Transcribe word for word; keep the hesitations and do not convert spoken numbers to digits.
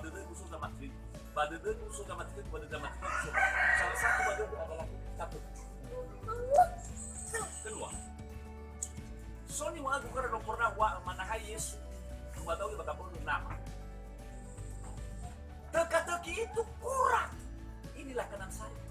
Dödögu so zamatrigö. Ba dödögu so zamatrigö, ba dödö zamatrigö so. Salah satu ba dödö adalah satu. Kedua, so niŵa'ögu khöra no pernah wa manahai Yesu, umatau ba gabölö nama. Teka-teki itu kurang. Inilah kanan saya.